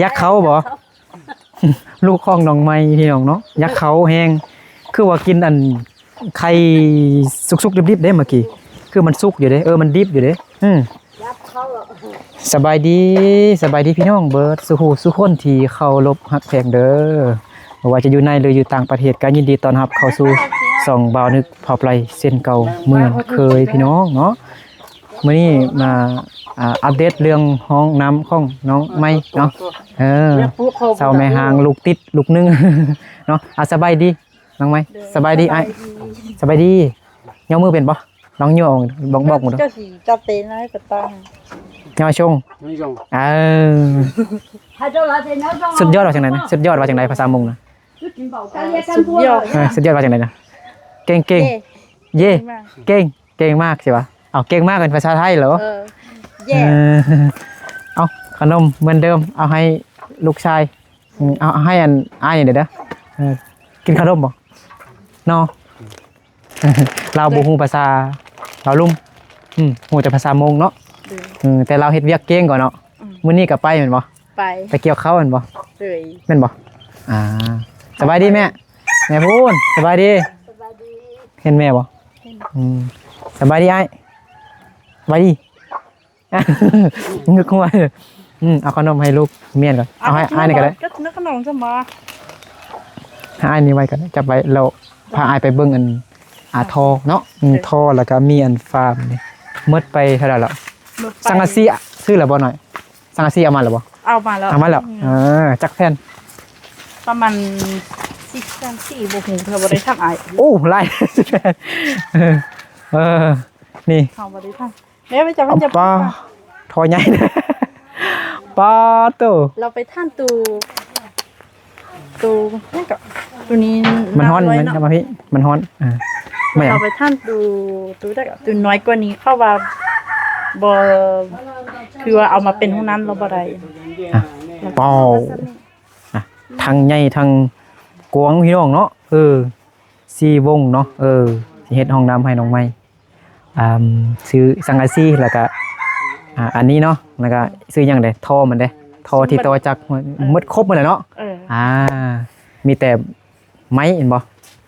ຢາກເຂົ້າບໍ່? ລູກຂອງນ້ອງໃໝ່ພີ່ນ້ອງເນາະ ຢາກເຂົ້າແຮງ ຄືວ່າກິນອັນໄຂ່ສຸກໆດິບໆເດ້ເມື່ອກີ້ ຄືມັນສຸກຢູ່ເດ້ ເອີ ມັນດິບຢູ່ເດ້ ອືມ ສະບາຍດີ ສະບາຍດີພີ່ນ້ອງເບິດສູ່ຜູ້ສູ່ຄົນທີ່ເຄົາລົບຮັກແພງເດີ ບໍ່ວ່າຈະຢູ່ໃນ ຫຼື ຢູ່ຕ່າງປະເທດ ກໍຍິນດີຕ້ອນຮັບເຂົ້າສູ່ຊ່ອງບ່າວນຶກພາວໄປເຊັ່ນເກົ່າເໝືອນເຄີຍພີ່ນ້ອງເນາະ. ມື້ນີ້ມາ ອ່າ ອັບເດດເລື່ອງຫ້ອງນ້ຳຂອງນ້ອງໃໝ່ເນາະ ເອີ ສາວແມ່ຮ້າງລູກຕິດລູກໜຶ່ງເນາະ. ອ່າ ສະບາຍດີນ້ອງໃໝ່ ໂດຍ ສະບາຍດີອ້າຍ ສະບາຍດີ ສະບາຍດີ. ຍໍມືເປັນບໍ່? ລອງຍໍອອກ ບອກ ບອກໝູ່ດູ ເຈົ້າຊິຈັບເຕະໃນກະຕາ ຍໍຊົງ ຍໍຊົງ ເອີ ສຸດຍອດວ່າຈັ່ງໃດນະ? ສຸດຍອດວ່າຈັ່ງໃດ? ພາສາມົ້ງນະ ສຸດຍອດ ເອີ ສຸດຍອດວ່າຈັ່ງໃດນະ? ເກັ່ງໆ ເຢ້ ເກັ່ງ ເກັ່ງມາກຊິວະ? ເອົາ ເກັ່ງມາກເປັນພາສາໄທເຫຼື? ເອີ ເຢ້ ເອີ ເອົາ ຂະໜົມເໝືອນເດີມ ເອົາໃຫ້ລູກຊາຍ ອືມ ເອົາ ເອົາໃຫ້ອັນອ້າຍນີ້ເດີ ເອີ ກິນຂະໜົມບໍ່? ເນາະ ລາວບໍ່ຮູ້ພາສາລາວລຸ່ມ ອືມ ຮູ້ແຕ່ພາສາມົ້ງເນາະ ໂດຍ ອືມ ແຕ່ລາວເຮັດວຽກເກັ່ງກວ່າເນາະ ອືມ ມື້ນີ້ກໍໄປແມ່ນບໍ່? ໄປ ໄປກ່ຽວເຂົ້າແມ່ນບໍ່? ໂດຍ ແມ່ນບໍ່? ອ່າ ສະບາຍດີແມ່ ແມ່ພູນ ສະບາຍດີ ສະບາຍດີ ເຫັນແມ່ບໍ່? ເຫັນ ອືມ ສະບາຍດີອ້າຍ ສະບາຍດີ ງຶກຫົວ ອືມ ເອົາຂະໜົມໃຫ້ລູກເມຍກ່ອນ ເອົາໃຫ້ອ້າຍນີ້ກໍໄດ້ ກໍເອົາຂະໜົມຊະມາ ໃຫ້ອ້າຍນີ້ໄວ້ກ່ອນ ຈັບໄວ້ ແລ້ວພາອ້າຍໄປເບິ່ງອັນ ອ່າ ທໍ່ເນາະ ອືມ ໂອເຄ ທໍ່ ແລ້ວກໍມີອັນຝານີ້ ໝົດໄປເທົ່າໃດແລ້ວ? ໝົດໄປ ສັງກະສີຊື້ແລ້ວບໍ່ນ້ອຍ? ສັງກະສີເອົາມາແລ້ວບໍ່? ເອົາມາແລ້ວ ເອົາມາແລ້ວ ອືມ ເອີ ຈັກແຜ່ນ? ປະມານສິບ ສິບສີ່ ບໍ່ຮູ້ ເຮົາບໍ່ໄດ້ຖາມອ້າຍ ໂອ້ ຫຼາຍ ເອີ ເອີ ນີ້ ເຮົາບໍ່ໄດ້ຖາມ ແມ່ໄປຈັບ ໄປຈັບ ປາ ທໍ່ໃຫຍ່ ປາໂຕ ລາວໄປຖາມຕູ ຕູນັ້ນກໍ ຕູນີ້ ມັນຮ້ອນ ນ້ຳລອຍເນາະ ມັນ ມາພີ້ ມັນຮ້ອນ ເອີ ແມ່ນຫຍັງ? ລາວໄປຖາມຕູ ຕູໄດ້ກໍ ຕູນ້ອຍກວ່ານີ້ ເຂົາວ່າບໍ່ ຄືວ່າເອົາມາເປັນຫ້ອງນ້ຳລາວບໍ່ໄດ້ ອ່ະ ເປົ່າ ອ່ະ ທັງໃຫຍ່ທັງກວ້າງພີ່ນ້ອງເນາະ ເອີ ສີ່ວົງເນາະ ເອີ ຊິເຮັດຫ້ອງນ້ຳໃຫ້ນ້ອງໃໝ່ ອ່າ ຊື້ສັງກະສີ ແລ້ວກະ ອ່າ ອັນນີ້ເນາະ ແລ້ວກະຊື້ຫຍັງເດ ທໍ່ມັນເດ ທໍ່ທີ່ຕໍ່ຈາກ ໝົດຄົບໝົດແລ້ວເນາະ ເອີ ອ່າ ມີແຕ່ໄມ້ແມ່ນບໍ່?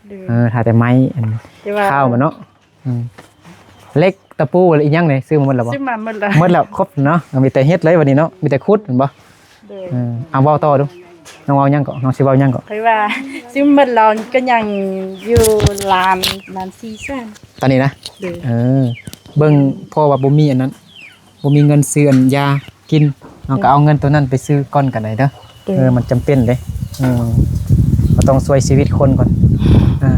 ໂດຍ ເອີ ຖ້າແຕ່ໄມ້ ອັນ ແຕ່ວ່າ ຄາວມັນເນາະ ອືມ ເຫຼັກ ຕະປູ ແລະ ອີ່ຫຍັງນີ້ ຊື້ມາໝົດແລ້ວບໍ່? ຊື້ມາໝົດແລ້ວ ໝົດແລ້ວ ຄົບເນາະ ມີແຕ່ເຮັດເລີຍບັດນີ້ເນາະ ມີແຕ່ຂຸດແມ່ນບໍ່? ໂດຍ ເອີ ເອົາເວົ້າຕໍ່ດູ ນ້ອງເວົ້າຫຍັງເກາະ? ນ້ອງຊິເວົ້າຫຍັງເກາະ? ຂ້ອຍວ່າຊື້ໝົດແລ້ວກໍຍັງຢູ່ລ້ານ ລ້ານສີ່ແສນ ຕອນນີ້ນະ? ໂດຍ ເອີ ເບິ່ງ ເພາະວ່າບໍ່ມີອັນນັ້ນ ບໍ່ມີເງິນຊື້ອັນຢາກິນ ເຮົາກໍເອົາເງິນໂຕນັ້ນໄປຊື້ກ່ອນກໍໄດ້ເດີ ໂດຍ ເອີ ມັນຈຳເປັນເດ້ ເອີ ເຮົາຕ້ອງຊ່ວຍຊີວິດຄົນກ່ອນ ອ່າ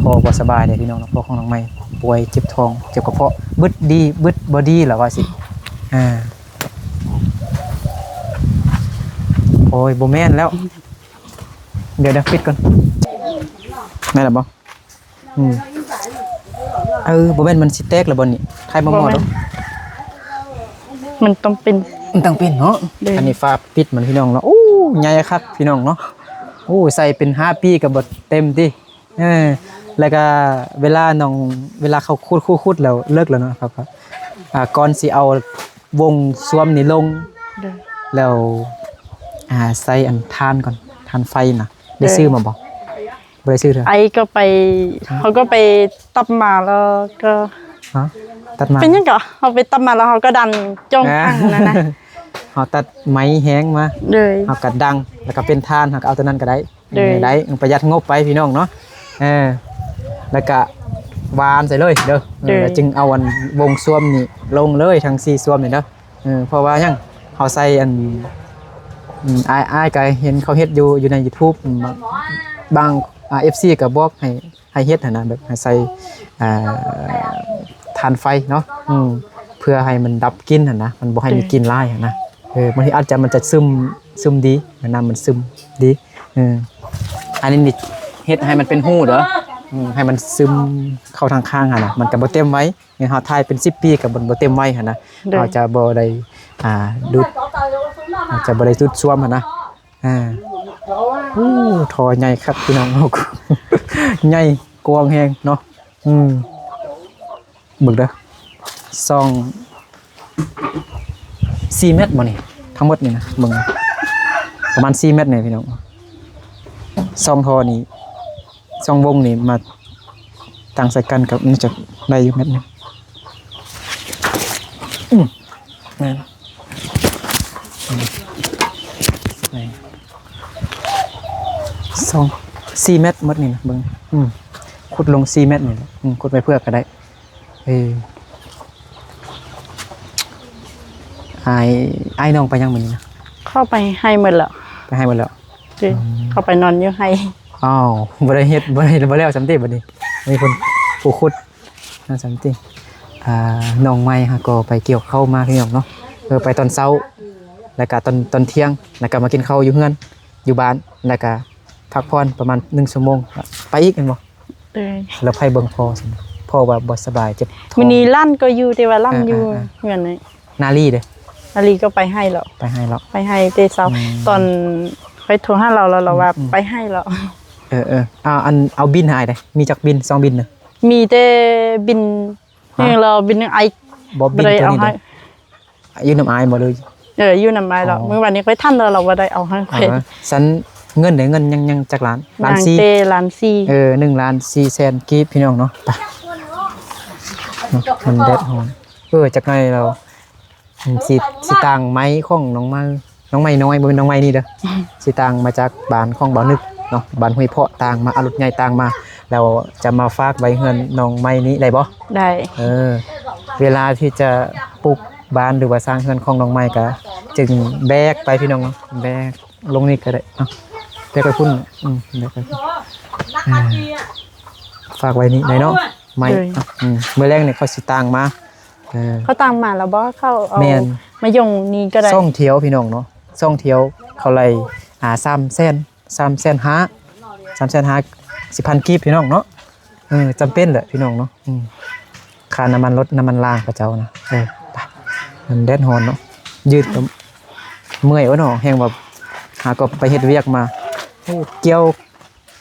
ພໍ່ບໍ່ສະບາຍເດ້ພີ່ນ້ອງເນາະ ພໍ່ຂອງນ້ອງໃໝ່ປ່ວຍເຈັບທ້ອງເຈັບກະເພາະ ບຶດດີບຶດບໍ່ດີລະວ່າຊິ ອ່າ ໂອ້ຍ ບໍ່ແມ່ນແລ້ວ ດຽວໆ ປິດກ່ອນ ແມ່ນລະບໍ່? ອືມ ເອີ ບໍ່ແມ່ນມັນຊິແຕກລະບໍ່ນີ້? ໄທມາໝໍ້ດູ ມັນຕ້ອງເປັນ ມັນຕ້ອງເປັນເນາະ ໂດຍ ອັນນີ້ຝາປິດມັນພີ່ນ້ອງເນາະ ໂອ້ ໃຫຍ່ຄັກພີ່ນ້ອງເນາະ ໂອ້ ໃສ່ເປັນຫ້າປີກໍບໍ່ເຕັມຕິ ເອີ ແລ້ວກໍເວລານ້ອງ ເວລາເຂົາຂຸດ ຂຸດ ຂຸດແລ້ວເລີກແລ້ວເນາະ ເຂົາກໍ ອ່າ ກ່ອນຊິເອົາວົງຊວມນີ້ລົງ ໂດຍ ແລ້ວ ອ່າ ໃສ່ອັນຖ່ານກ່ອນ ຖ່ານໄຟນະ ໄດ້ ໂດຍ ຊື້ມາບໍ່? ບໍ່ໄດ້ຊື້ເທື່ອ ໄອ້ກໍໄປ ຮະ ເຮົາກໍໄປຕັດມາແລ້ວກໍ ຮະ ຕັດມາ ເປັນຫຍັງກໍ ເຮົາໄປຕັດມາແລ້ວເຮົາກໍດັນຈ້ອງ ອ່າ ທາງນັ້ນນະ ເຮົາຕັດໄມ້ແຫ້ງມາ ໂດຍ ເຮົາກໍດັງ ແລ້ວກໍເປັນຖ່ານ ເຮົາກໍເອົາຕົວນັ້ນກໍໄດ້ ໂດຍ ໄດ້ ປະຢັດງົບໄປພີ່ນ້ອງເນາະ ເອີ ແລ້ວກະຫວ່ານໃສ່ເລີຍເດີ ໂດຍ ແລ້ວຈຶ່ງເອົາອັນວົງຊວມນີ້ລົງເລີຍ ທັງສີ່ຊວມນີ້ເດີ ເອີ ເພາະວ່າຫຍັງ ເຮົາໃສ່ອັນ ອືມ ອ້າຍ ອ້າຍກະເຫັນເຂົາເຮັດຢູ່ ຢູ່ໃນຢູທູບ ບາງ ບາງ ອ່າ ເອັຟຊີ ກໍບອກໃຫ້ ໃຫ້ເຮັດຫັ້ນນະ ແບບໃຫ້ໃສ່ ອ່າ ຖ່ານໄຟເນາະ ອືມ ເພື່ອໃຫ້ມັນດັບກິ່ນຫັ້ນນະ ມັນບໍ່ໃຫ້ມີກິ່ນຫຼາຍຫັ້ນນະ ເອີ ບາງທີອາດຈະ ມັນຈະຊຶມ ຊຶມດີ ນ້ຳມັນຊຶມດີ ເອີ ອັນນີ້ນີ້ເຮັດໃຫ້ມັນເປັນຮູເດີ ອືມ ໃຫ້ມັນຊຶມເຂົ້າທາງຂ້າງຫັ້ນນະ ມັນກໍບໍ່ເຕັມໄວ ເຮົາຖ່າຍເປັນສິບປີກໍບໍ່ ບໍ່ເຕັມໄວຫັ້ນນະ ໂດຍ ເຮົາຈະບໍ່ໄດ້ ອ່າ ດູດ ເຮົາຈະບໍ່ໄດ້ດູດຊວມຫັ້ນນະ ອ່າ ໂອ້ ທໍ່ໃຫຍ່ຄັກພີ່ນ້ອງ ໃຫຍ່ກວ້າງແຮງເນາະ ອືມ ເບິ່ງເດີ ສອງ ສີ່ແມັດບໍ່ນີ້? ທັງໝົດນີ້ນະ ເບິ່ງ ປະມານສີ່ແມັດນີ້ພີ່ນ້ອງ. ສອງທໍ່ນີ້ ສອງວົງນີ້ມາຕັ້ງໃສ່ກັນກໍໜ້າຈະໄດ້ຢູ່ແມັດໜຶ່ງ. ອືມ ແມ່ນ ອືມ ແມ່ນ ສອງ ສີ່ແມັດໝົດນີ້ນະ ເບິ່ງ. ອືມ ຂຸດລົງສີ່ແມັດນີ້ແຫຼະ. ອືມ ຂຸດໄວ້ເພື່ອກໍໄດ້. ເອີ ອ້າຍ ອ້າຍນ້ອງໄປຍັງມື້ນີ້ນະ? ເຂົາໄປໄຮ່ໝົດແລ້ວ. ໄປໄຮ່ໝົດແລ້ວ. ເອີ ອືມ ເຂົາໄປນອນຢູ່ໄຮ່. ອ້າວ ບໍ່ໄດ້ເຮັດ ບໍ່ໄດ້ ບໍ່ແລ້ວສ່ຳຕິບັດນີ້? ມີຄົນຜູ້ຂຸດນະສ່ຳຕິ. ອ່າ ນ້ອງໃໝ່ຫາກໍໄປກ່ຽວເຂົ້າມາພີ່ນ້ອງເນາະ. ເອີ ໄປຕອນເຊົ້າ ແລ້ວກະຕອນ ຕອນທ່ຽງ ແລ້ວກະມາກິນເຂົ້າຢູ່ເຮືອນ ຢູ່ບ້ານ ແລ້ວກະພັກຜ່ອນປະມານໜຶ່ງຊົ່ວໂມງ ໄປອີກແມ່ນບໍ່? ໂດຍ. ແລ້ວໃຜເບິ່ງພໍ່ຊັ້ນ? ພໍ່ວ່າບໍ່ສະບາຍ ເຈັບທ້ອງ. ມື້ນີ້ຫຼານກໍຢູ່ ແຕ່ວ່າຫຼານຢູ່ ອ່າໆໆ ເຮືອນນີ້. ນາລີເດ້? ນາລີກໍໄປໄຮ່ແລ້ວ. ໄປໄຮ່ແລ້ວ. ໄປໄຮ່ແຕ່ເຊົ້າ. ອືມ ຕອນຂ້ອຍໂທຫາລາວ ລາວວ່າ ອືມໆ ໄປໄຮ່ແລ້ວ. ເອີໆ ເອົາ ອັນ ເອົາບິນໃຫ້ເດ້ ມີຈັກບິນ? ສອງບິນນະ? ມີແຕ່ບິນ ຮະ? ແມ່ນລາວ ບິນໜຶ່ງອ້າຍ ບໍ່ ບິນ ບໍ່ໄດ້ເອົາໃຫ້. ຢູ່ນຳອ້າຍບໍ່ ຫຼື? ເອີ ຢູ່ນຳອ້າຍແລ້ວ. ອໍ ມື້ວານນີ້ຂ້ອຍຖາມແລ້ວ ລາວບໍ່ໄດ້ເອົາໃຫ້ຂ້ອຍ. ອໍ ຊັ້ນເງິນເດ້? ເງິນຍັງ ຍັງຈັກລ້ານ? ລ້ານສີ່. ຍັງແຕ່ລ້ານສີ່. ເອີ ໜຶ່ງລ້ານສີ່ແສນກີບ ພີ່ນ້ອງເນາະ. ໄປ ມັນແດດຮ້ອນ. ເອີ ຈັກໜ້ອຍລາວ ອືມ ຊິ ຊິຕາງໄມ້ຂອງນ້ອງໃໝ່ ນ້ອງໃໝ່ນ້ອຍ ບໍ່ແມ່ນນ້ອງໃໝ່ນີ້ເດີ. ຊິຕາງມາຈາກບ້ານຂອງບ່າວນຶກເນາະ ບ້ານຫ້ວຍເພາະ ຕາງມາ ເອົາລົດໃຫຍ່ຕາງມາ ແລ້ວຈະມາຝາກໄວ້ເຮືອນນ້ອງໃໝ່ນີ້ໄດ້ບໍ່? ໄດ້. ເອີ ເວລາທີ່ຈະປຸກບ້ານ ຫຼືວ່າສ້າງເຮືອນຂອງນ້ອງໃໝ່ ກະຈຶ່ງແບກໄປ ພີ່ນ້ອງເນາະ. ແບກລົງນີ້ກໍໄດ້ເນາະ. ແບກໄປພຸ້ນ. ອືມ ແບກໄປພຸ້ນ. ອ່າ ຝາກໄວ້ນີ້ໄດ້ເນາະ ໄມ້. ໂດຍ. ອືມ ມື້ແລງນີ້ເຂົາຊິຕາງມາ. ເອີ ເຂົາຕາງມາແລ້ວບໍ່? ເຂົາເອົາ ແມ່ນ ມາຍົງນີ້ກໍໄດ້. ສອງຖ້ຽວພີ່ນ້ອງເນາະ ສອງຖ້ຽວເຂົາໄລ່ ອ່າ ສາມແສນ ສາມແສນຫ້າ ສາມແສນຫ້າ ສິບພັນກີບ ພີ່ນ້ອງເນາະ. ເອີ ຈຳເປັນແຫຼະພີ່ນ້ອງເນາະ. ອືມ ຄ່ານ້ຳມັນລົດ ນ້ຳມັນລາງເຂົາເຈົ້ານະ. ເອີ ໄປ ມັນແດດຮ້ອນເນາະ ຍືດກໍເມື່ອຍເນາະ ແຮງວ່າຫາກໍໄປເຮັດວຽກມາ. ໂອ້ ກ່ຽວ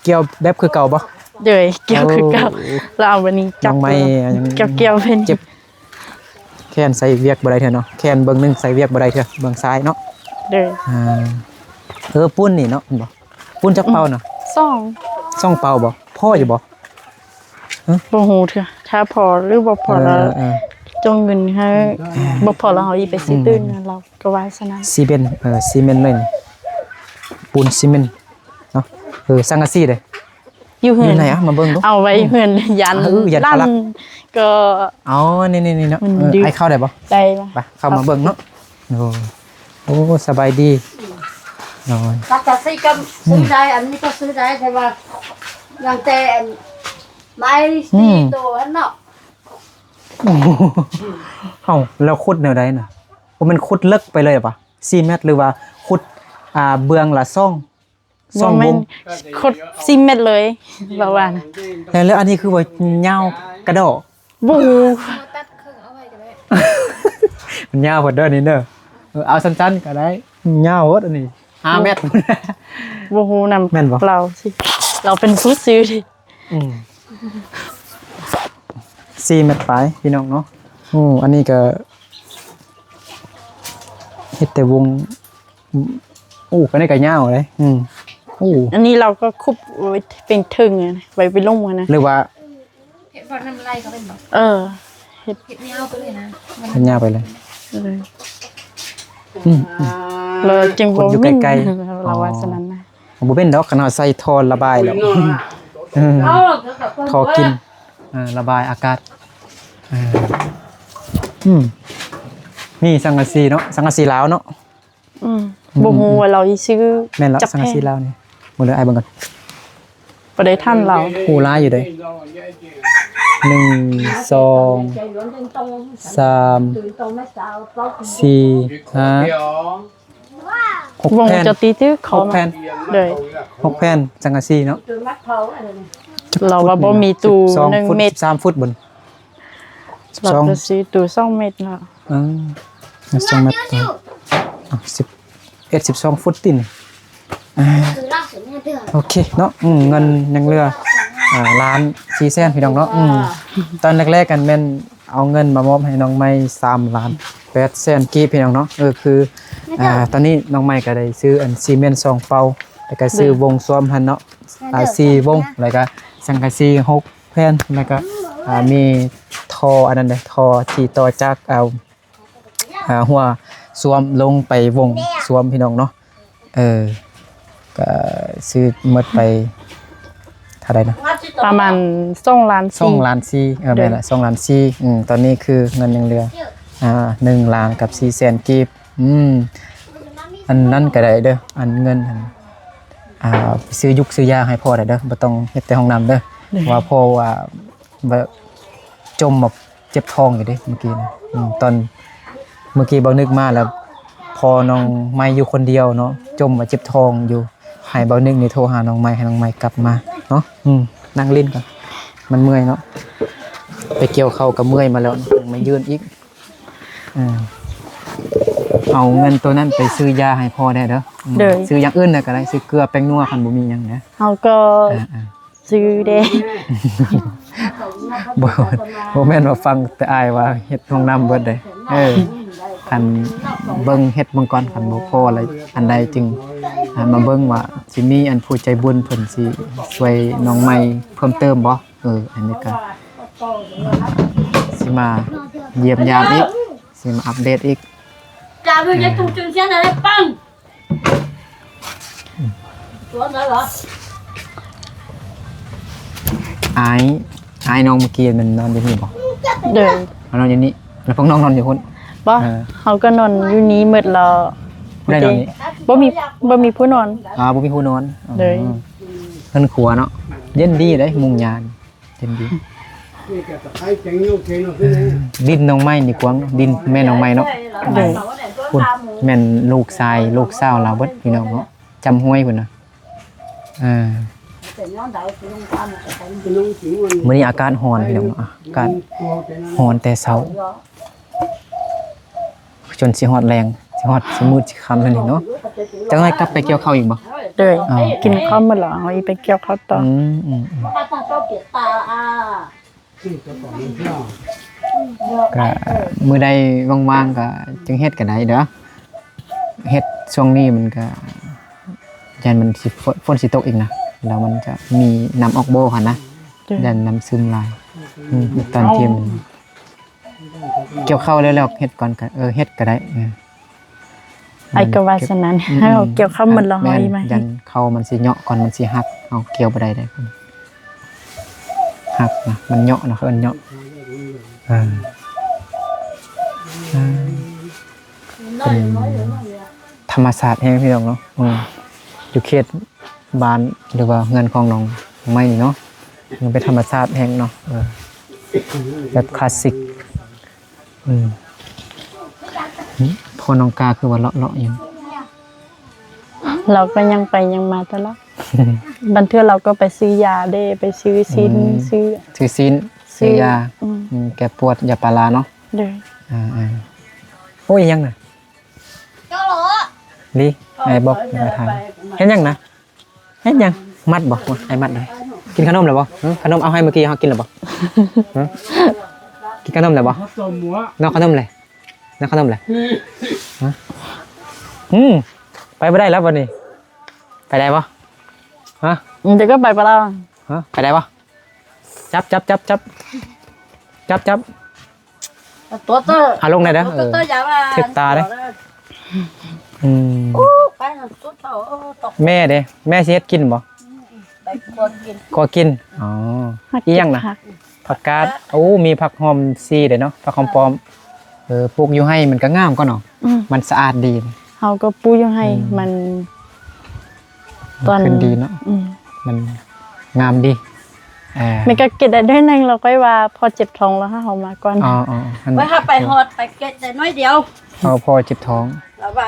ກ່ຽວແບບຄືເກົ່າບໍ່? ໂດຍ ກ່ຽວຄືເກົ່າ. ໂອ້ ລາວເອົາອັນນີ້ຈັບ ນ້ອງໃໝ່ຍັງກ່ຽວໆເປັນ ເຈັບແຂນໃສ່ວຽກບໍ່ໄດ້ເທື່ອເນາະ ແຂນເບິ່ງໜຶ່ງໃສ່ວຽກບໍ່ໄດ້ເທື່ອ ເບິ່ງຊ້າຍເນາະ. ໂດຍ. ອ່າ ເອີ ປູນນີ້ເນາະ ແມ່ນບໍ່? ປູນຈັກເປົານະ? ອືມ ສອງ ສອງເປົາບໍ່? ພໍຢູ່ບໍ່? ຮະ? ບໍ່ຮູ້ເທື່ອ ຖ້າພໍຫຼືບໍ່ພໍ ເອີ ລະ ເອີ ຈົ່ງເງິນໃຫ້ ເອີ ບໍ່ພໍລະເຮົາອີກໄປຊື້ ອືມ ຕື່ມ ລາວກໍວ່າຊັ້ນນະ. ຊີເມັນ ເອີ ຊີເມັນເລີຍນີ້ ປູນຊີເມັນເນາະ. ເອີ ສັງກະສີເດ້? ຢູ່ເຮືອນ ຢູ່ໃນອະ ມາເບິ່ງດູ. ເອົາໄວ້ເຮືອນ ຢ້ານ ເອີ ຢ້ານ ຫຼານກໍ ອໍ ນີ້ໆໆເນາະ. ເອີ ໄອ້ເຂົ້າໄດ້ບໍ່? ໄດ້. ໄປ ເຂົ້າມາເບິ່ງເນາະ. ໂອ້ ໂອ້ ສະບາຍດີ. ໂດຍ. ສັງກະສີກໍຊື້ໄດ້ ອືມ ອັນນີ້ກໍຊື້ໄດ້ ແຕ່ວ່າຍັງແຕ່ອັນໄມ້ ອືມ ສີ່ໂຕຫັ້ນເນາະ. ໂອ້ ເອົ້າ ແລ້ວຂຸດແນວໃດນະ? ບໍ່ແມ່ນຂຸດເລິກໄປເລີຍປະ? ສີ່ແມັດ ຫຼືວ່າຂຸດ ອ່າ ເບື້ອງລະສອງ ສອງ ບໍ່ແມ່ນ ວົງ ຂຸດສີ່ແມັດເລີຍ ລາວວ່ານະ. ແລ້ວ ແລ້ວອັນນີ້ຄືວ່າຍາວກະດໍ້? ບໍ່ຮູ້ ຕັດເຄິ່ງເອົາໄວ້ກໍໄດ້ ມັນຍາວໂພດເດີນີ້ເດີ. ເອີ ເອົາສັ້ນໆກໍໄດ້ ຍາວໂພດອັນນີ້ ຫ້າແມັດ. ບໍ່ຮູ້ນຳ ແມ່ນບໍ່? ລາວຊິ ລາວເປັນຜູ້ຊື້ເດ. ອືມ ສີ່ແມັດປາຍ ພີ່ນ້ອງເນາະ. ໂອ້ ອັນນີ້ກໍເຮັດແຕ່ວົງ. ໂອ້ ອັນນີ້ກໍຍາວເດ້. ອືມ ໂອ້ ອັນນີ້ລາວກໍຂຸດໄວ້ເປັນເທິງ ໄວ້ໄປລົງຫັ້ນນະ ຫຼືວ່າ ເຮັດບ່ອນນ້ຳໄຫຼເຂົາເປັນບໍ່? ເອີ ເຮັດ ເຮັດຍາວໄປເລີຍນະ ເຮັດຍາວໄປເລີຍ. ເອີ ອືມ ລາວຈຶ່ງບໍ່ ຢູ່ໃກ້ໆ ລາວວ່າຊັ້ນນະ. ອໍ ບໍ່ເປັນດອກ ຄັນເຮົາໃສ່ທໍ່ລະບາຍແລ້ວ. ເອີ ທໍ່ກິນ ເອີ ລະບາຍອາກາດ. ເອີ ອືມ ນີ້ສັງກະສີເນາະ ສັງກະສີລາວເນາະ. ອືມ ອືມ ບໍ່ຮູ້ວ່າລາວຊິຊື້ ແມ່ນລະ ຈັກແຜ່ນ ສັງກະສີລາວນີ້. ເບິ່ງເດີ ອ້າຍເບິ່ງກ່ອນ. ບໍ່ໄດ້ຖາມລາວ. ໂອ້ ຫຼາຍຢູ່ເດ້. ໜຶ່ງ ສອງ ສາມ ສີ່ ຫ້າ ຫົກ ວົງແຜ່ນ ຈະຕີຖືກເຂົາ ຫົກແຜ່ນ. ໂດຍ ຫົກແຜ່ນສັງກະສີເນາະ. ລາວວ່າບໍ່ມີຕູ້ ສິບສອງ ໜຶ່ງ ຟຸດ ເມັດ ສິບສາມຟຸດ ເບິ່ງ. ລາວຈະຊື້ຕູ້ສອງເມັດເນາະ. ເອີ ສອງເມັດ ເອີ ສິບເອັດ ສິບສອງຟຸດຕິນ. ອ່າ ໂອເຄເນາະ. ອືມ ເງິນຍັງເຫຼືອ ອ່າ ລ້ານສີ່ແສນ ພີ່ນ້ອງເນາະ. ອືມ ຕອນແລກໆ ກັນແມ່ນ ເອົາເງິນມາມອບໃຫ້ນ້ອງໃໝ່ສາມລ້ານແປດແສນກີບ ພີ່ນ້ອງເນາະ. ເອີ ຄື ອ່າ ຕອນນີ້ນ້ອງໃໝ່ກໍໄດ້ຊື້ອັນຊີເມັນສອງເປົາ ແລ້ວກໍຊື້ ໂດຍ ວົງຊວມຫັ້ນເນາະ ອ່າ ສີ່ວົງ ແລ້ວກໍສັງກະສີຫົກແຜ່ນ ແລ້ວກໍ ອ່າ ມີທໍ່ອັນນັ້ນເດ້ ທໍ່ທີ່ຕໍ່ຈາກ ອ່າ ອ່າ ຫົວຊວມລົງໄປວົງຊວມ ພີ່ນ້ອງເນາະ. ເອີ ກໍຊື້ໝົດໄປເທົ່າໃດນະ? ປະມານສອງລ້ານສີ່ ສອງລ້ານສີ່ ເອີ ໂດຍ ແມ່ນລະ ສອງລ້ານສີ່. ອືມ ຕອນນີ້ຄືເງິນຍັງເຫຼືອ ອ່າ ໜຶ່ງລ້ານກັບສີ່ແສນກີບ. ອືມ ອັນນັ້ນກໍໄດ້ເດີ ອັນເງິນຫັ້ນ ອ່າ ໄປຊື້ຢຸກຊື້ຢາໃຫ້ພໍ່ໄດ້ເດີ ບໍ່ຕ້ອງເຮັດແຕ່ຫ້ອງນ້ຳເດີ ໂດຍ ເພາະວ່າພໍ່ວ່າ ແບບ ຈົມມາເຈັບທ້ອງຢູ່ເດ້ມື້ກີ້ນະ. ອືມ ຕອນມື້ກີ້ເບົານຶກມາແລ້ວ ພໍ່ນ້ອງໄມ້ຢູ່ຄົນດຽວເນາະ ຈົມມາເຈັບທ້ອງຢູ່ ໃຫ້ເບົານຶກນີ້ໂທຫານ້ອງໄມ້ ໃຫ້ນ້ອງໄມ້ກັບມາເນາະ. ອືມ ນັ່ງຫຼິ້ນກ່ອນ ມັນເມື່ອຍເນາະ ໄປກ່ຽວເຂົ້າກໍເມື່ອຍມາແລ້ວ ຍັງມາຢືນອີກ. ເອີ ເອົາເງິນໂຕນັ້ນໄປຊື້ຢາໃຫ້ພໍ່ແດ່ເດີ. ອືມ ໂດຍ ຊື້ຢ່າງອື່ນນະກໍໄດ້ ຊື້ເກືອແປ້ງນົວ ຄັນບໍ່ມີຫຍັງນະ ເຮົາກໍ ອ່າໆ ຊື້ແດ່. ບໍ່ ບໍ່ແມ່ນວ່າຟັງແຕ່ອ້າຍວ່າເຮັດຫ້ອງນ້ຳເບິດເດ້. ເອີ ຄັນເບິ່ງເຮັດເບິ່ງກ່ອນ ຄັນບໍ່ພໍລະອັນໃດຈຶ່ງ ອ່າ ມາເບິ່ງວ່າຊິມີອັນຜູ້ໃຈບຸນເພິ່ນຊິຊ່ວຍນ້ອງໃໝ່ເພີ່ມເຕີມບໍ່. ເອີ ອັນນີ້ກໍຊິມາຢ້ຽມຢາມອີກ ຊິມາອັບເດດອີກ. ອ້າຍ ອ້າຍນ້ອງເມື່ອກີ້ມັນນອນຢູ່ນີ້ບໍ່? ໂດຍ ມານອນຢູ່ນີ້ ແລ້ວພວກນ້ອງນອນຢູ່ພຸ້ນ? ບໍ່ ເອີ ເຮົາກໍນອນຢູ່ນີ້ໝົດແລ້ວ. ຜູ້ໃດນອນນີ້? ບໍ່ມີ ບໍ່ມີຜູ້ນອນ. ອ່າ ບໍ່ມີຜູ້ນອນ. ໂດຍ ເຮືອນຄົວເນາະ ເຢັນດີເດ້ ມຸງຍາ ເຢັນດີ. ດິນນ້ອງໄມ້ນີ້ກວ້າງເນາະ ດິນແມ່ນ້ອງໄມ້ເນາະ. ໂດຍ ພຸ້ນແມ່ນລູກຊາຍລູກສາວລາວເບິດ ພີ່ນ້ອງເນາະ ຈຳຫ້ວຍພຸ້ນນະ. ເອີ ມື້ນີ້ອາກາດຮ້ອນ ພີ່ນ້ອງເນາະ ອາກາດຮ້ອນແຕ່ເຊົ້າ ຈົນຊິຮອດແລງ ຊິຮອດ ຊິມືດຊິຄ່ຳແລ້ວນີ້ເນາະ. ຈັກໜ້ອຍກັບໄປກ່ຽວເຂົ້າອີກບໍ່? ໂດຍ ອໍ ກິນເຂົ້າໝົດແລ້ວ ເຮົາອີກໄປກ່ຽວເຂົ້າຕໍ່. ອືມ ອືມ ອືມ ກະມື້ໃດວ່າງໆ ກະຈຶ່ງເຮັດກະໄດ້ເດີ ເຮັດຊ່ວງນີ້ມັນກະ ຢ້ານມັນຊິ ຝົນ ຝົນຊິຕົກອີກນະ ແລ້ວມັນຈະມີນ້ຳອອກບໍ່ຫັ້ນນະ. ໂດຍ ຢ້ານນ້ຳຊຶມຫຼາຍ. ອືມ ຕອນທີ່ມັນ ກ່ຽວເຂົ້າແລ້ວໆ ເຮັດກ່ອນກະ ເອີ ເຮັດກະໄດ້. ເອີ ອ້າຍກໍວ່າສະນັ້ນ ອືມ ໃຫ້ເຮົາກ່ຽວເຂົ້າໝົດແລ້ວ ແມ່ນ ເຮົາອີກມາ ຢ້ານເຂົ້າມັນຊິເຍາະກ່ອນ ມັນຊິຫັກ ເຮົາກ່ຽວບໍ່ໄດ້ເດ້ ຫັກນະ ມັນເຍາະນະ ເຂົາເອີ້ນເຍາະ. ເອີ ເປັນທຳມະຊາດແຮງ ພີ່ນ້ອງເນາະ. ອືມ ຢູ່ເຂດບ້ານ ຫຼືວ່າເຮືອນຂອງນ້ອງໄມ້ນີ້ເນາະ ມັນເປັນທຳມະຊາດແຮງເນາະ. ເອີ ແບບຄລາສສິກ. ອືມ ພໍ່ນ້ອງກາຄືວ່າເລາະໆ ຢູ່? ລາວກໍຍ່າງໄປຍ່າງມາຕະຫຼອດ. ບາງເທື່ອລາວກໍໄປຊື້ຢາເດ້ ໄປຊື້ຊີ້ນ ອືມ ຊື້ ຊື້ຊີ້ນ ຊື້ ຊື້ຢາ ອືມ ອືມ ແກ້ປວດ ຢາປາລາເນາະ. ໂດຍ ອ່າໆ ໂອ້ຍ ອີຫຍັງນະ? ລີ ອ້າຍບອກ ມາຖາມ ເຮັດຫຍັງນະ? ເຮັດຫຍັງ? ມັດບໍ່? ໂອ້ຍ ອ້າຍມັດເດ້. ກິນຂະໜົມແລ້ວບໍ່? ຫຶ? ຂະໜົມເອົາໃຫ້ມື້ກີ້ ເຮົາກິນແລ້ວບໍ່? ຫຶ? ກິນຂະໜົມແລ້ວບໍ່? ນອກຂະໜົມເລີຍ ນອກຂະໜົມເລີຍ. ຫຶ? ຫືມ ໄປບໍ່ໄດ້ແລ້ວບັດນີ້. ໄປໄດ້ບໍ່? ຫະ? ອືມ ດຽວກໍໄປບໍ່ໄດ້. ຫະ? ໄປໄດ້ບໍ່? ຈັບ ຈັບ ຈັບ ຈັບ ຈັບ ຈັບ. ຕົວເຕີ ເອົາລົງໄດ້ເດີ ເອີ ຖືກຕາເດ້. ອືມ ແມ່ເດ້ ແມ່ຊິເຮັດກິນບໍ່? ຄົວກິນ ອໍ ອີຫຍັງນະ? ຜັກກາດ. ໂອ້ ມີຜັກຫອມຊີເດ້ເນາະ ຜັກຫອມປ້ອມ. ເອີ ປູກຢູ່ໄຮ່ມັນກໍງາມກວ່າເນາະ. ອືມ ມັນສະອາດດີ. ເຮົາກໍປູກຢູ່ໄຮ່ ອືມ ມັນ ຕອນ ຂຶ້ນດີເນາະ. ອືມ ມັນງາມດີ. ເອີ ແມ່ກໍເກັບໄດ້ໜ້ອຍໜຶ່ງ ແລ້ວຄ່ອຍວ່າພໍ່ເຈັບທ້ອງ ແລ້ວເຮົາມາກ່ອນ. ອໍໆ ໄປຫາໄປຮອດໄປເກັບໄດ້ໜ້ອຍດຽວ. ເອົາ ພໍ່ເຈັບທ້ອງ ລາວວ່າ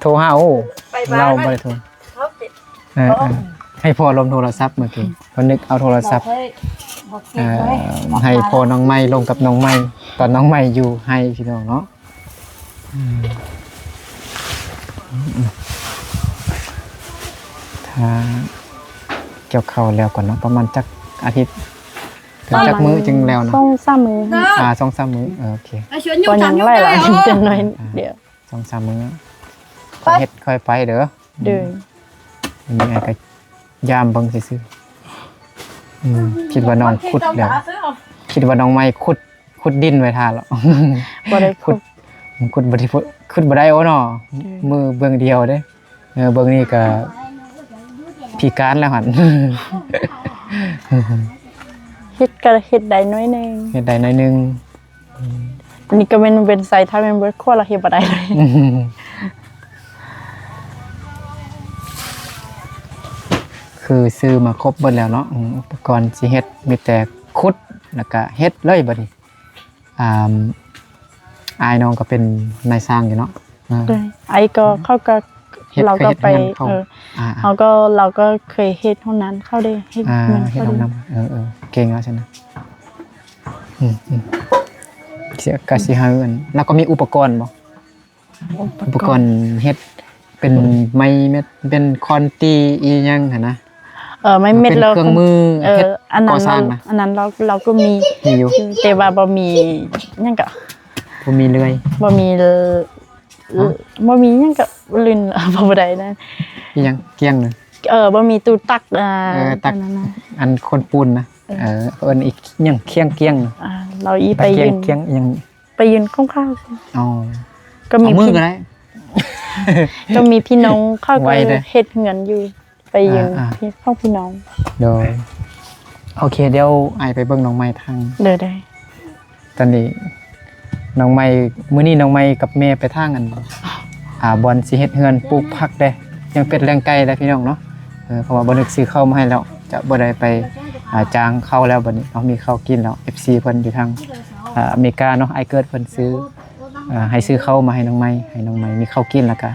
ໂທຫາ. ໂອ້ ໄປບ້ານ ລາວບໍ່ໄດ້ໂທ. ເອີໆ ໃຫ້ພໍ່ລົມໂທລະສັບເມື່ອກີ້ ເພິ່ນນຶກເອົາໂທລະສັບ ເອີ ໃຫ້ພໍ່ນ້ອງໃໝ່ລົມກັບນ້ອງໃໝ່ ຕອນນ້ອງໃໝ່ຢູ່ໄຮ່ ພີ່ນ້ອງເນາະ. ອືມ ຖ້າກ່ຽວເຂົ້າແລ້ວກ່ອນເນາະ ປະມານຈັກອາທິດ ເຖິງຈັກມື້ຈຶ່ງແລ້ວນະ? ສອງສາມມື້. ອ່າ ສອງສາມມື້. ເອີ ໂອເຄ ກໍຍັງຫຼາຍໆ ຈັກໜ້ອຍດຽວ. ສອງສາມມື້ ຄ່ອຍເຮັດຄ່ອຍໄປເດີ. ໂດຍ. ອັນນີ້ອ້າຍກໍຢາມເບິ່ງຊື່ໆ. ອືມ ຄິດວ່ານ້ອງຂຸດແລ້ວ ຄິດວ່ານ້ອງໃໝ່ຂຸດ ຂຸດດິນໄວ້ຖ້າແລ້ວ. ບໍ່ໄດ້ຂຸດ ຂຸດບໍ່ໄດ້ ຂຸດບໍ່ໄດ້ໂອເນາະ. ເອີ ມືເບິ່ງດຽວເດ້. ເອີ ເບິ່ງນີ້ກໍພິການແລ້ວຫັ້ນ. ເຮັດກໍເຮັດໄດ້ໜ້ອຍໜຶ່ງ ເຮັດໄດ້ໜ້ອຍໜຶ່ງ. ອືມ ອັນນີ້ກໍແມ່ນເປັນໄຊ ຖ້າແມ່ນບໍ່ໄດ້ຂົ້ວລະເຮັດບໍ່ໄດ້ເລີຍ. ຄືຊື້ມາຄົບເບິດແລ້ວເນາະ. ອືມ ອຸປະກອນຊິເຮັດມີແຕ່ຂຸດ ແລ້ວກະເຮັດເລີຍບັດນີ້. ອ່າ ອ້າຍນ້ອງກໍເປັນນາຍຊ່າງຢູ່ເນາະ. ເອີ ໂດຍ. ອ້າຍກໍ ເຂົາກໍ ເຮົາກໍໄປ ເອີ ເຮົາກໍ ເຮົາກໍເຄີຍເຮັດຫ້ອງນ້ຳເຂົາເດ້ ເຮັດ ອ່າ ເຮັດຫ້ອງນ້ຳ. ເອີ ເອີ ເກັ່ງແລ້ວຊັ້ນນະ. ອືມ ອືມ ເສຍກະຊິໃຫ້ອັນ ແລ້ວກໍມີອຸປະກອນບໍ່? ອຸປະກອນເຮັດເປັນໄມ້ແມັດ ເປັນຄ້ອນຕີອີ່ຫຍັງຫັ້ນນະ. ເອີ ໄມ້ແມັດ ເປັນເຄື່ອງມື ເອີ ເຮັດ ອັນນັ້ນ ກໍ່ສ້າງນະ ອັນນັ້ນລາວ ລາວກໍມີ ມີຢູ່ ແຕ່ວ່າບໍ່ມີຫຍັງກະ ບໍ່ມີເລື່ອຍ ບໍ່ມີ ບໍ່ມີຫຍັງກະ ລື່ນ ເວົ້າບໍ່ໄດ້ນະ. ອີ່ຫຍັງ ກ້ຽງນະ? ເອີ ບໍ່ມີຕູ້ຕັກ ເອີ ຕັກ ອັນນັ້ນນະ ອັນຄົນປູນນະ. ເອີ ເອີ້ນອີ່ຫຍັງ ກ້ຽງ ກ້ຽງ ອ່າ ລາວອີ່ໄປຢືນ ກ້ຽງຫຍັງ ໄປຢືນຂອງເຂົາ. ອໍ ກໍມີ ເອົາມືກໍໄດ້ ກໍມີພີ່ນ້ອງເຂົາກໍເຮັດເຮືອນຢູ່ ໄປຢືນ ອ່າ ຂອງພີ່ນ້ອງ. ໂດຍ. ໂອເຄ ດຽວອ້າຍໄປເບິ່ງນ້ອງໃໝ່ທາງ. ໂດຍ ໂດຍ. ຕອນນີ້ນ້ອງໃໝ່ ມື້ນີ້ນ້ອງໃໝ່ກັບແມ່ໄປທາງອັນ ອ່າ ບ່ອນຊິເຮັດເຮືອນ ປູກຜັກເດ້ ລ້ຽງເປັດລ້ຽງໄກ່ແຫຼະພີ່ນ້ອງເນາະ. ເອີ ເພາະວ່າບໍ່ນຶກຊື້ເຂົ້າມາໃຫ້ແລ້ວ ຈະບໍ່ໄດ້ໄປ ອ່າ ຈ້າງເຂົາແລ້ວ. ບັດນີ້ເຮົາມີເຂົ້າກິນແລ້ວ ເອັຟຊີ ເພິ່ນຢູ່ທາງ ອ່າ ອາເມລິກາເນາະ ອ້າຍເກີດເພິ່ນຊື້ ອ່າ ໃຫ້ຊື້ເຂົ້າມາໃຫ້ນ້ອງໃໝ່ ໃຫ້ນ້ອງໃໝ່ມີເຂົ້າກິນ ແລ້ວກະ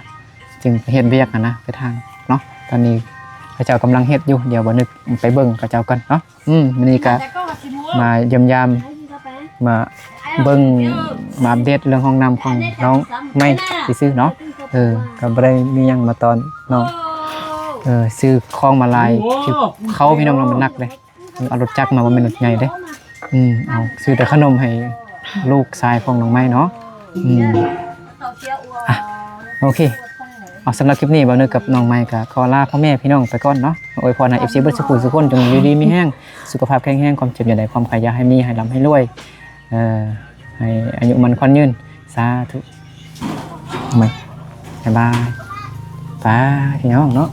ຈຶ່ງໄປເຮັດວຽກຫັ້ນນະ ໄປທາງເນາະ. ຕອນນີ້ເຂົາເຈົ້າກຳລັງເຮັດຢູ່ ດຽວບໍ່ນຶກໄປເບິ່ງເຂົາເຈົ້າກ່ອນເນາະ. ອືມ ມື້ນີ້ກະມາຢ້ຽມຢາມ ມາເບິ່ງ ມາອັບເດດເລື່ອງຫ້ອງນ້ຳຂອງນ້ອງໃໝ່ຊື່ໆເນາະ. ເອີ ກໍບໍ່ໄດ້ມີຫຍັງມາຕ້ອນນ້ອງ ເອີ ຊື້ຂອງມາຫຼາຍ ເຂົ້າພີ່ນ້ອງເນາະ ມັນໜັກເດ້. ເອົາລົດຈັກມາ ບໍ່ແມ່ນລົດໃຫຍ່ເດ້. ອືມ ເອົາ ຊື້ແຕ່ຂະໜົມໃຫ້ລູກຊາຍຂອງນ້ອງໃໝ່ເນາະ. ອືມ ອ່ະ ໂອເຄ ເອົາ ສຳລັບຄລິບນີ້ ບ່າວນຶກກັບນ້ອງໃໝ່ກໍຂໍລາພໍ່ແມ່ພີ່ນ້ອງໄປກ່ອນເນາະ. ອວຍພອນໃຫ້ ເອັຟຊີ ເບິດສູ່ຜູ້ສູ່ຄົນ ຈົ່ງຢູ່ດີມີແຮງ ສຸຂະພາບແຂງແຮງ ຄວາມເຈັບຢ່າໄດ້ ຄວາມໄຂ້ຢ່າໃຫ້ມີ ໃຫ້ລ່ຳໃຫ້ລວຍ ເອີ ໃຫ້ອາຍຸໝັ້ນຂວັນຍືນ ສາທຸ. ມາ ບາຍບາຍ ໄປພີ່ນ້ອງເນາະ.